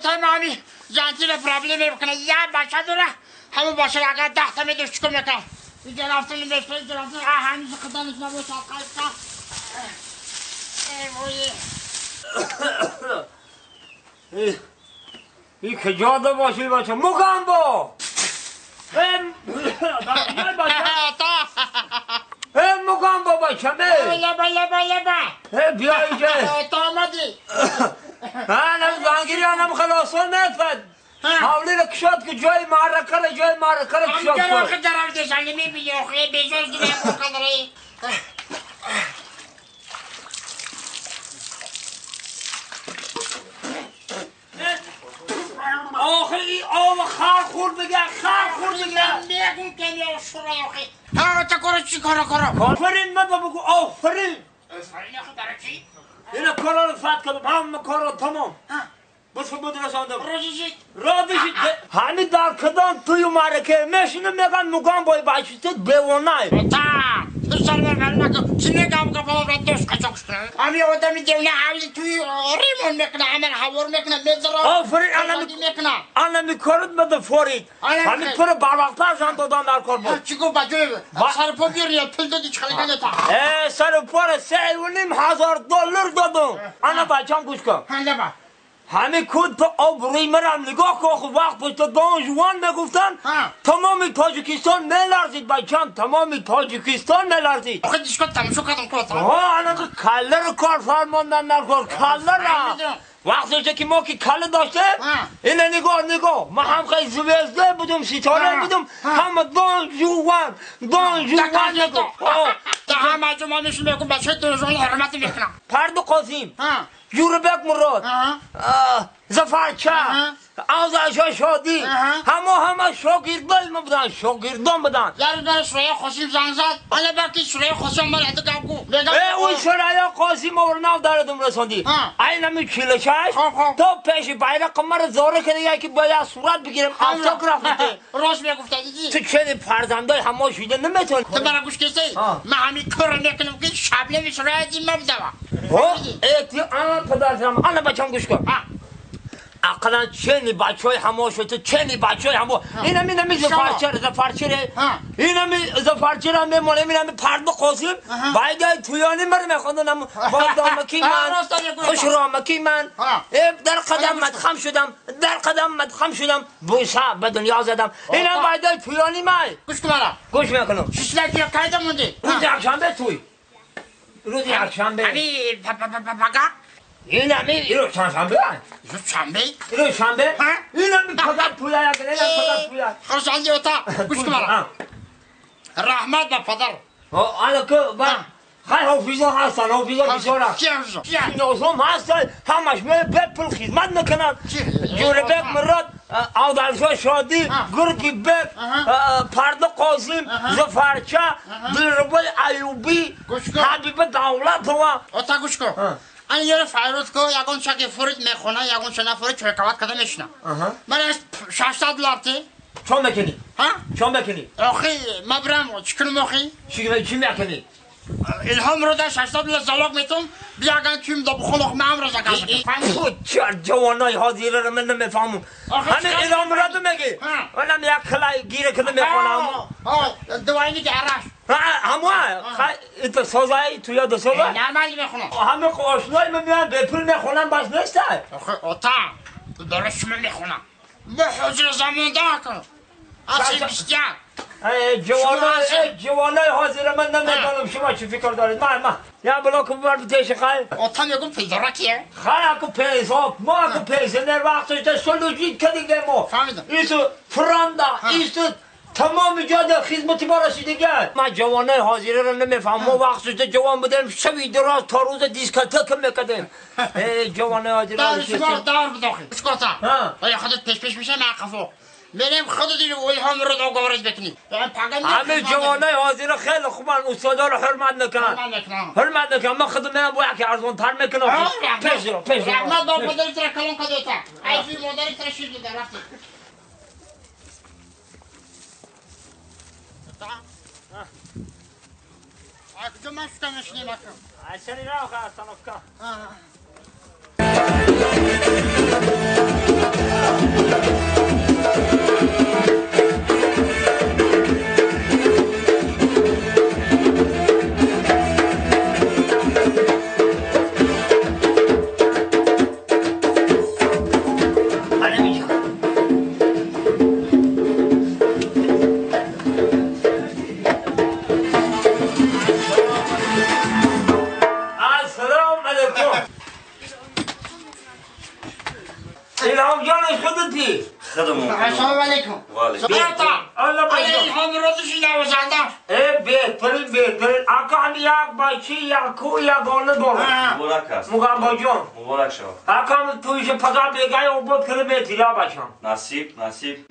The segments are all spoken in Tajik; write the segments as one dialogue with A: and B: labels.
A: Мами ҷантила проблема мекунад. Я бача дора, ҳамон бача агар 10 та медошт чикор мекард? Иҷа рафтан мешта, иҷа рафтан, ҳамин қиданиш набошад, қайта. Эй вой.
B: ин куҷода бошӣ бача? Мугамбо! Э Мугамбо бачам, э!
A: Лаба, лаба, лаба.
B: Э биё инҷа.
A: Та омадӣ.
B: Анам зангири анам халосон нетфад. Ҳавлиро кушод ки ҷои маъракара, ҷои маъракара кушод
A: кун. Охи дарав дешанги мебини, охи безоз дигар қадре.
B: Охи ин об хар хӯрд дига, хар хӯрд дига.
A: Мегум ками ошура охи. Ҳа, та коро чӣ коро коро?
B: Офарин ман ба бугу, офарин.
A: Офарин охи барои чӣ?
B: Ина корро фат кардам, ҳама корро тамом. Бас буд расондам.
A: Розӣ шид?
B: Розӣ шид. Ҳамин дар кадом тую маърака мешинам, мегӯянд Мугамбои бачи ту бевонай.
A: Та, ту сарвар накун. Чӣ мегам гапа дош қачоқ шуд. Ҳами одами девона ҳавли туи ремон мекуна, ҳамар ҳавор мекуна, мезара.
B: Офарин, анами
A: мекуна.
B: Анами корот мада форид. Ҳамин туро барвақттар жан додам дар кор буд.
A: Чӣ гуфт ба ҷои сарпо биёр я пул додӣ чӣ кардӣ та?
B: Э, сарпора 3,5 ҳазор доллар додам. Ана бачам гӯш кун.
A: Ҳа, лаба.
B: Ҳамин куд то обрӯи марам нигоҳ кун, охи вақт пушта Дон Жуан мегуфтанд, тамоми Тоҷикистон меларзид бачам, тамоми Тоҷикистон меларзид.
A: Охи дишко тамошо кардам ко та.
B: Ҳа, анаки калларо кор фармондан дар кор, каллара. Вақтеше ки мо ки калла доштем, ина нигоҳ, нигоҳ, ман ҳам хеле звезда будум, ситора будум, ҳама Дон Жуан, Дон Жуан мегуфт.
A: Та ҳама ҷо ма мешин мегум бачаи Дон Жуан ҳурмат мекунам.
B: Парду Қосим, Ҷурабек Мурод, Зафарча, Авзалшо Шодӣ, ҳамо ҳама шогирдои мо буданд, шогирдон буданд.
A: Яр дар Сурайё Қосим занг зад, ана баки Сурайё Қосим ман ада гап гу.
B: Э, ӯ Сурайё Қосим овар нав дарадум расондӣ. Айнами 46 то пеши байрақ маро зора карда ки бояд сурат бигирам, автограф бите.
A: Рост мегуфта дидӣ?
B: Ту чени фарзандои ҳамо шида наметавонӣ.
A: Ту мара гӯш кесӣ? Ман ҳамин корро мекунам ки шаблеми Сурайё дим мабудава.
B: Э, ти ана падарам, ана бачам гӯш кун. Ақаллан чени бачаҳои ҳамо шуд, ту чени бачаҳои ҳамо. Инами инами Зафарчара, Зафарчара. Инами Зафарчара мемонем, инами Парду Қосим. Байдаи тӯёни маро мехонданд, бодомаки ман, хушромаки ман. Э, дар қадамат хам шудам, дар қадамат хам шудам, бӯса ба дунё задам. Инам байдаи тӯёни май.
A: Гӯш кун мара.
B: Гӯш мекунам.
A: Шишлаки кайда мондӣ?
B: Рӯзи якшанбе тӯй. Рӯзи якшанбе.
A: Ами пага?
B: Инами рӯз чандшанбе?
A: Рӯз шанбе?
B: Рӯз шанбе? Инами падар пӯя, инам падар пӯя.
A: Хурсанди ота, гӯш кун мара. Раҳмат ба падар.
B: Ана ку ба хай ҳофизон ҳастанд, ҳофизон бисёранд.
A: Ки ҳофизон?
B: Шиносон ҳастанд, ҳамаш бепул хизмат мекунанд. Ҷурабек Мурод, Авдалшо Шодӣ, Гурги Бек, Парду Қосим, Зафарча, Дилрубои Аюбӣ, Ҳабиба Давлатова.
A: Ота гӯш кун. Ана ёро файрод ку, ягон чаки фурид мехона, ягон ча нафурид чойкават карда мешина. Ман 600 доллар ти.
B: Чон мекунӣ?
A: Ҳа?
B: Чон мекунӣ?
A: Охи, ма бирам, чӣ кунам охи?
B: Чӣ мекунӣ?
A: Илҳом рода 600 доллар залог метум, бияган кюм да бухол ох ман амро заказ мекунам.
B: Чар ҷавонои ҳозираро ман намефаҳмам. Ҳамин Илҳом рода мегӣ? Манам як калай гира када мехонам.
A: Двойник араш.
B: Ҳамо, это созай, ту ёда созай?
A: Нормально мехонам.
B: Ҳама ошнои ман меоянд, бепул мехонам, бас нестай.
A: Охи, ота, дора шумо мехонам. Мо ҳозир замонда кун. Аси 21.
B: Ҷавонои ҳозира ман намедонам шумо чӣ фикр доред. Ман ман я блок бибар битеши хай.
A: Ота мегум пулдора кие?
B: Хай аку пенсо, мо аку пенсионер вақтошда служить кардиге мо.
A: Фаҳмидам.
B: Ису фронда, ису тамоми ҷода хизмати мо расидига. Ман ҷавонои ҳозираро намефаҳмам. Мо вақтошда ҷавон будем, шаби дароз то рӯза дискотека мекардем. Э, ҷавонои ҳозира.
A: Дар шумо дар бидохи. Шукота. Оя худат пеш пеш меша ман қафо. Мерем худат илҳом ро договорить бикунӣ.
B: Ҳамин ҷавонои ҳозира хеле хубанд, устодоро ҳурмат мекунанд. Ҳурмат мекунанд. Ман худам меам бо яке арзонтар мекунам. Пеш ро, пеш ро.
A: Раҳмат ба падари тра калон кадота. Айфи модари тра шир дода рафти. А куҷо ман шута мешинем ака?
B: Айсани равха, остановка.
A: السلام علیکم.
B: بهترین بهترین آقا هم یک بچه یک کو یک گله داره.
C: مبارک است.
B: مقام جان.
C: مبارک شما.
B: آقا هم تویش پدا بگای او بود کلی میتیلا باشم.
C: نصیب نصیب.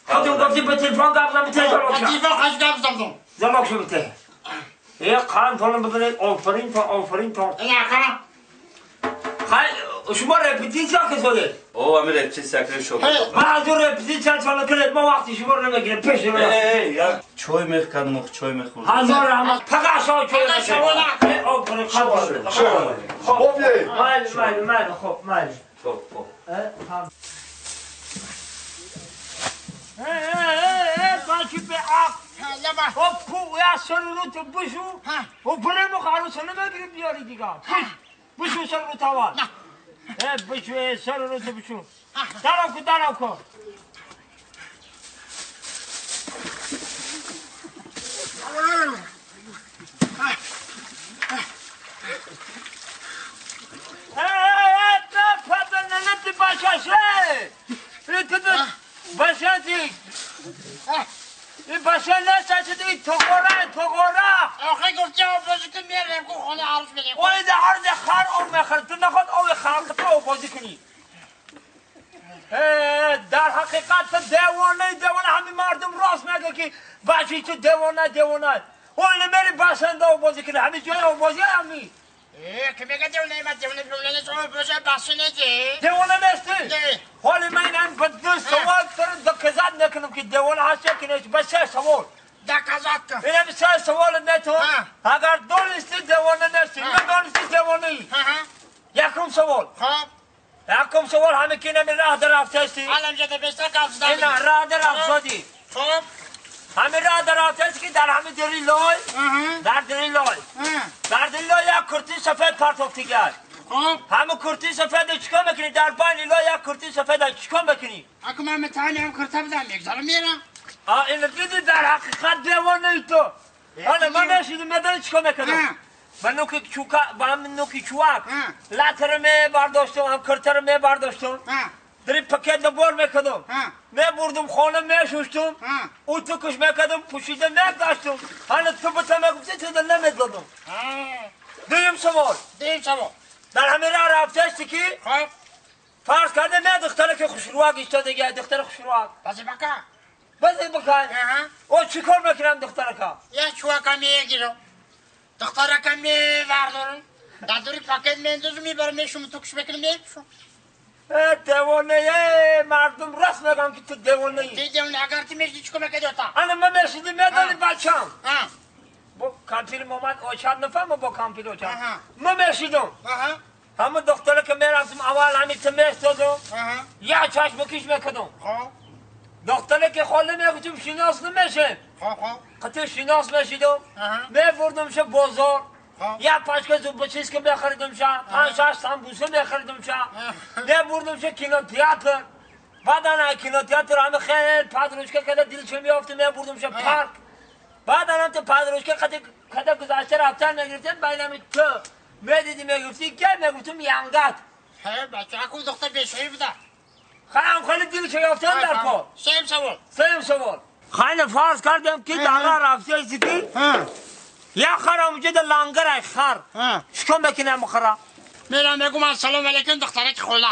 B: خودم گفتی به تلفن گفتم میته جلوش.
A: تلفن خش گفتم.
B: جلوش میته. یه خان تون ببینید آفرین تا آفرین تا.
A: آقا.
B: خیلی شما رپتیسیا که شده؟
C: او همین رپتیسیا که شد.
B: من از اون رپتیسیا چاله کنید ما وقتی شما رو نمیگیریم پیش رو.
C: ای یا چای میخوردم چای میخوردم.
B: هزار رحمت فقط شما چای میخوردم. آفرین خب خب مال مال مال خب مال.
C: خب خب.
B: ای بچه به عقل. خب کو یا سر رو تو بشو. و بریم خروس نمیگیریم بیاری دیگه. بشو سر رو تاوان. بشو سر رو تو بشو. دارم کو دارم کو. ای پدر ننتی باشاشه. باشاتی. این باشا نه این تغاره تغاره.
A: آخه گفتی آب بازی کن میارم کو خانه عروس بدیم.
B: ولی در هر خر آب میخوره تو نخواد آب خر تو آب بازی کنی. در حقیقت دیوانه دیوانه همین مردم راست میگه که بچه تو دیوانه دیوانه. ولی میری بسنده آب بازی کنی همین جای آب بازی همی.
A: که میگه دیوانه من دیوانه دیوانه آب بازی بسنده
B: دیوانه نیستی. حالی من این به دو سوال سر دکزاد نکنم که دیوانه هست که نیست بس سه سوال.
A: دکزاد کن.
B: اینم سه سوال نتون. اگر دونستی دیوانه نیستی من دونستی دیوانه ای. یکم سوال.
A: خب.
B: یکم سوال همه که نمی راه در رفته
A: الان جده بیشتر قبض داری.
B: نه راه در رفته.
A: خب.
B: همه راه در رفته که در همه دری لای. در دری لای. در دری لای یک کرتی سفید پرتافتی کرد.
A: خب.
B: همه کرتی سفید چیکار میکنی؟ در بین لای یک کرتی سفید چیکار میکنی؟
A: اگه من متانی هم کرتا بدم یک ذره میرم.
B: اینو دیدی در حقیقت دیوانه ای تو. حالا من نشیدم میدونی چیکار میکنم؟ با نوکی چوکا با هم نوکی چواک لاتر می برداشتم هم کرتر می برداشتم. در پکت بار میکردم. می بردم خانه می شستم. او تو کش میکردم پوشیده می داشتم. حالا تو بتا میگفتی تو نمیدادم. دویم سوال.
A: دویم سوال.
B: در همه راه رفته که
A: خب
B: فرض کرده نه دختره که خوشرواک ایستاده دیگه دختر خوشرواک.
A: بس بکا.
B: بس بکا. او چیکار میکنم دختره که؟
A: یه چواکا میگیرم. دختره که میوردارم. در دوری پاکت میندازم میبرم میشم تو کش میکنم میپوشم.
B: دیوانه مردم راست میگم که تو دیوانه ای.
A: دیوانه اگر تو میشدی چیکار میکردی تا؟
B: انا من میشدی میدانی بچم. با کامپیل محمد اوچاد نفهم با کامپیل اوچاد. من میشدم. همه دختره که میرفتم اول همین تو میستادم. یا چشم کش میکردم. دختره که خاله میگفتم شناس نمیشه. قطعه شناس میشدم. میبردم شه بازار. یا پاچکه زوب چیز که میخریدم شه. 5 6 سامبوسه میخریدم شه. میبردم شه کینو تئاتر. بعدا کینو تئاتر همه خیلی پادروشکه که دلش میافتم میبردم شه پارک. بعد هم تو پادروشکه قد گذشته رفتن میگرفتم بینم تو میدیدی میگفتی که میگفتم ینگت.
A: هی بچه اکو دختر بیشهی بوده.
B: خیلی خیلی دلش یافتم در کار.
A: سیم سوال.
B: سیم سوال. خیلی فرض کردم که دارا رفته ایستی یا خر اونجا در لنگر ای خر. چیکار میکنم خرا؟
A: میرم میگم السلام علیکم دخترک خوله.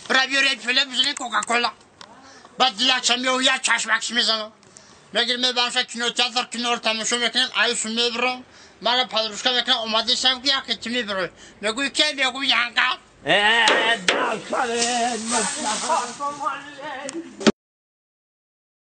A: برا بیاری پله بزنی کوکاکولا. بعد دیگه میو یا چشمکش میزنم. میگیرم میبرم کنار تئاتر کنار تماشا میکنم عیش میبرم. مرا پادروشکا میکنم اومده شم که یک تو میبره. میگوی که میگوی ینگا.
B: ای دختر مصطفی.